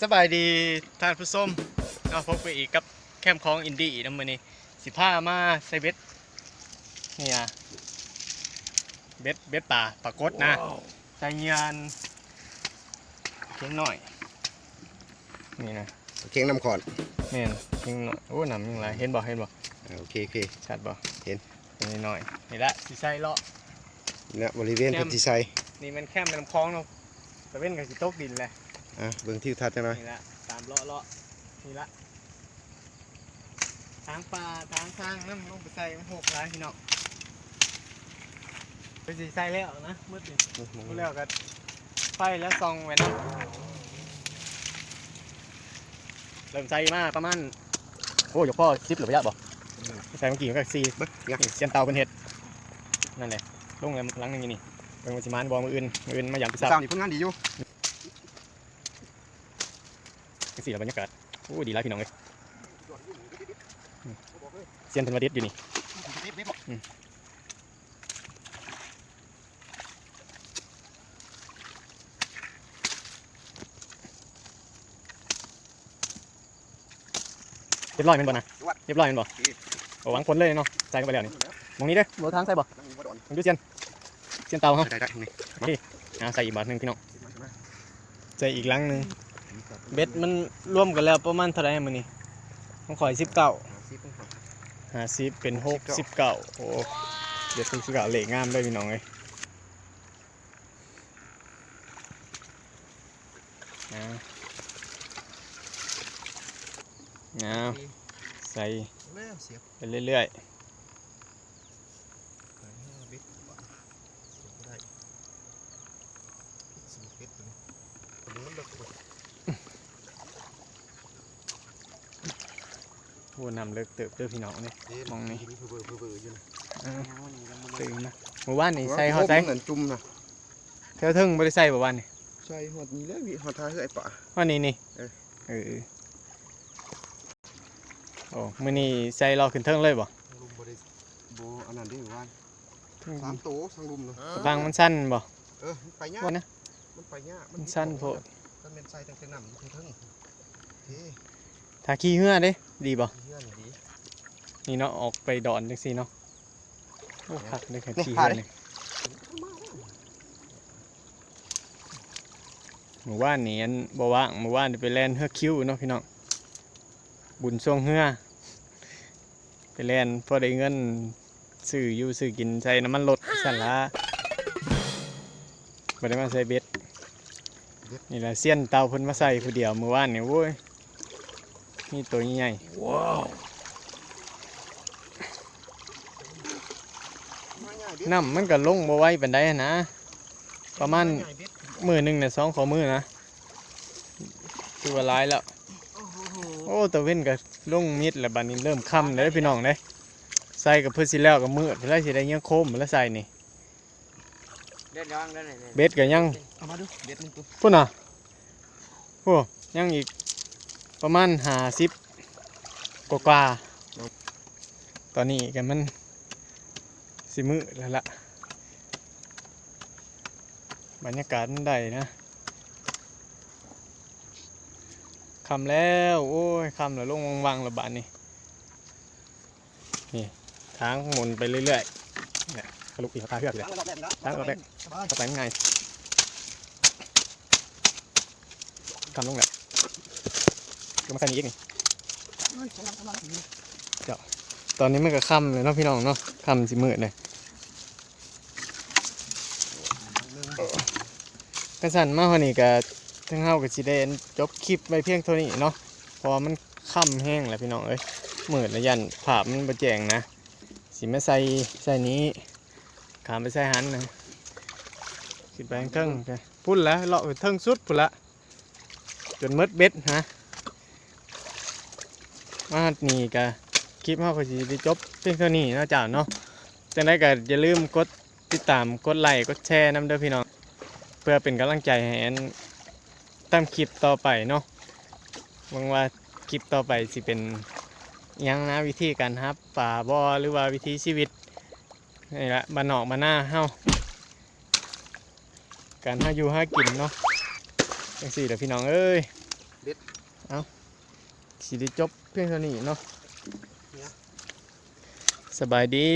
ສະບາຍດີທ່ານຜູ້ຊົມເນາະ, ພົບກັນອີກກັບແຄມຂອງອິນດີນຳ. ມື້ນີ້ຊິພາມາໃສ່ເບັດ ນີ້ນະ ເບັດ ເບັດປາ ປາກົດນະ. ໃສ່ເຫຍື່ອເຂັງນ້ອຍນີ້ນະ ເຂັງນ້ຳຂອນ. ແມ່ນ ເຂັງນ້ອຍ. ໂອ້ ນ້ຳຍັງຫຼາຍ ເຫັນບໍ່ ເຫັນບໍ່? ເອີ ໂອເຄ ໂອເຄ ຊັດບໍ່? ເຫັນ ເປັນນ້ອຍໆ ນີ້ລະ ຊິໃສ່ເລາະ ເນາະ ບໍລິເວນທີ່ຊິໃສ່. ນີ້ແມ່ນແຄມແມ່ນ້ຳຂອງເນາະ, ຕາເວັນກໍຊິຕົກດິນແຫຼະ. ອ່ະ ເບິ່ງທິວທັດຈັກໜ່ອຍ. ນີ້ລະ ຕາມເລາະໆ ນີ້ລະ ທາງປ່າ ທາງທາງນຳ ລົງໄປໃສ່ ມັນຮົກຫຼາຍພີ່ນ້ອງ. ເພິ່ນຊິໃສ່ແລ້ວນະ ໝົດນີ້ ໝົດແລ້ວກໍໄຟແລ້ວ ສ່ອງໄວ້ນຳ. ເລີ່ມໃສ່ມາປະມານ ໂອ້ ຢາກພໍສິບຫຼືບໍ່ ຢາກບໍ່? ໃສ່ເມື່ອກີ້ມັນກໍສີ່. ເບິ່ງ ນີ້ ຊຽນເຕົາເພິ່ນເຮັດ ນັ້ນແຫຼະ ລົງແລ້ວຫຼັງໜຶ່ງຢູ່ນີ້. ເບິ່ງວ່າຊິໝານບໍ່ມື້ອື່ນ, ມື້ອື່ນມາຢາມຜູ້ສາວ. ຜູ້ສາວນີ້ຜົນງານດີຢູ່. ຈັ່ງຊີ້ລະບັນຍາກາດ. ໂອ້ ດີຫຼາຍພີ່ນ້ອງເອີຍ. ຊຽນເພິ່ນວ່າເດັດຢູ່ນີ້. ອືມ ຮຽບຮ້ອຍແມ່ນບໍ່ນະ? ຮຽບຮ້ອຍແມ່ນບໍ່? ໂອ້ ຫວັງຜົນເລີຍເນາະ ໃສ່ລົງໄປແລ້ວນີ້. ໝ່ອງນີ້ເດີ ບໍ່ທາງໃສ່ບໍ່? ມັນຢູ່ຊຽນ ຊຽນເຕົາເຮົາ. ໄດ້ໆ ນີ້ ເອົາໃສ່ອີກບາດໜຶ່ງພີ່ນ້ອງ. ໃສ່ອີກຫຼັງໜຶ່ງ. ເບັດມັນລວມກັນແລ້ວປະມານເທົ່າໃດມື້ນີ້? ຂອງຂ້ອຍສິບເກົ້າ ຫ້າສິບ ເປັນຫົກສິບເກົ້າ. ໂອ້ ເບັດຫົກສິບເກົ້າ ເລກງາມເລີຍພີ່ນ້ອງເອີຍ. ເອົາ ເອົາ ໃສ່ໄປເລື້ອຍໆ. ໂອ້ ນ້ຳເລິກເຕີບເດີພີ່ນ້ອງເອີຍ ໝ່ອງນີ້. ເອີ ຕື່ມນະ ມື້ວານນີ້ໃສ່ຮອດໃສ? ຈຸ່ມນະ ແຖວເທິງບໍ່ໄດ້ໃສ່ບໍ່ວານນີ້? ໃສ່ຮອດນີ້ແຫຼະ ວິ ຮອດທ່າເຮືອໄອ້ປາ ຮອດນີ້ນີ້. ເອີ ເອີ ໂອ້ ມື້ນີ້ໃສ່ເລາະຂຶ້ນເທິງເລີຍບໍ່? ທາງລຸ່ມບໍ່ໄດ້ ບໍ່ອັນນັ້ນເດ້ ວ່າ ອືມ ສາມໂຕທາງລຸ່ມນະ. ກຳລັງມັນຊັນບໍ່? ເອີ ມັນໄປຍາກ ວ່ານະ ມັນໄປຍາກ ມັນຊັນໂພດ. ຄັນແມ່ນໃສ່ຕັ້ງແຕ່ນ້ຳຢູ່ເທິງ ເອີ ຖ້າຂີ່ເຮືອເດ້ ດີບໍ່? ຂີ່ເຮືອນີ້ດີ ນີ້ເນາະ ອອກໄປດອນຈັ່ງຊີ້ເນາະ. ໂອ້ ຄັກເດ້ ຂີ່ເຮືອນີ້. ມື້ວານນີ້ອັນບໍ່ວ່າງ ມື້ວານໄປແລ່ນເຮືອຄິວເນາະພີ່ນ້ອງ ບຸນຊ່ວງເຮືອ ໄປແລ່ນພໍໄດ້ເງິນຊື້ຢູ່ຊື້ກິນໃສ່ນ້ຳມັນລົດຊັ້ນລະ ບໍ່ໄດ້ມາໃສ່ເບັດ. ນີ້ລະຊຽນເຕົາເພິ່ນມາໃສ່ຜູ້ດຽວມື້ວານນີ້ ໂອ້ຍ ມີໂຕໃຫຍ່ໆ. ນ້ຳມັນກໍລົງບໍ່ໄວປານໃດຫັ້ນນະ ປະມານມື້ໜຶ່ງນະ ສອງຂໍ້ມືນະ ຖືວ່າຫຼາຍແລ້ວ. ໂອ້ ຕາເວັນກໍລົງມິດແລ້ວ ບາດນີ້ເລີ່ມຄ່ຳແລ້ວພີ່ນ້ອງເດ້. ໃສ່ກໍເພິ່ນຊິແລ້ວກໍມືດ ເພິ່ນລະຊິໄດ້ເຫຍື່ອໂຄມ ເພິ່ນລະໃສ່ນີ້. ເບັດກໍຍັງ ເອົາມາດູ ເບັດໜຶ່ງໂຕ ພຸ້ນນະ. ໂອ້ ຍັງອີກປະມານຫ້າສິບກວ່າໆ. ຕອນນີ້ກໍມັນຊິມືດແລ້ວລະ ບັນຍາກາດມັນໄດ້ນະ. ຄ່ຳແລ້ວ ໂອ້ຍ ຄ່ຳແລ້ວ ລົງວັງໆ ແລ້ວບາດນີ້. ນີ້ ທາງໝູນໄປເລື້ອຍໆ ນີ້ ທະລຸອີກຄາເຮືອກເລີຍ ທາງອອກແບກ ເຂົ້າໄປມັນງ່າຍ. ຄ່ຳລົງແລ້ວ ກໍມາໃສ່ນີ້ອີກນີ້. ເຈົ້າ ຕອນນີ້ມັນກໍຄ່ຳແລ້ວເນາະພີ່ນ້ອງເນາະ ຄ່ຳຊິມືດເລີຍ. ຄັນຊັ້ນມາຮອດນີ້ກໍ ທາງເຮົາກໍຊິໄດ້ຈົບຄລິບໄວ້ພຽງເທົ່ານີ້ເນາະ ເພາະວ່າມັນຄ່ຳແຮງແລ້ວພີ່ນ້ອງເອີຍ ມືດແລ້ວ ຢ້ານພາບມັນບໍ່ແຈ້ງນະ. ຊິມາໃສ່ ໃສ່ນີ້ ຂ້າມໄປໃສ່ຫັ້ນນະ ຂຶ້ນໄປທາງເທິງພຸ້ນລະ ເລາະໄປເທິງສຸດພຸ້ນລະ ຈົນໝົດເບັດຫັ້ນນະ. ມາຮອດນີ້ກະ ຄລິບເຮົາກໍຊິໄດ້ຈົບພຽງເທົ່ານີ້ເນາະເຈົ້າເນາະ. ຈັ່ງໃດກໍຢ່າລືມກົດຕິດຕາມ ກົດໄລ ກົດແຊນຳເດີພີ່ນ້ອງ ເພື່ອເປັນກຳລັງໃຈໃຫ້ອັນ ຕາມຄລິບຕໍ່ໄປເນາະ. ຫວັງວ່າຄລິບຕໍ່ໄປຊິເປັນຫຍັງນະ ວິທີການຫາປາບໍ ຫຼືວ່າວິຖີຊີວິດ ນີ້ລະ ບ້ານນອກບ້ານນາເຮົາ ການຫາຢູ່ຫາກິນເນາະ ຈັ່ງຊີ້ລະພີ່ນ້ອງເອີຍ. ເອົາ ຊິໄດ້ຈົບພຽງເທົ່ານີ້ເນາະ. ສະບາຍດີ.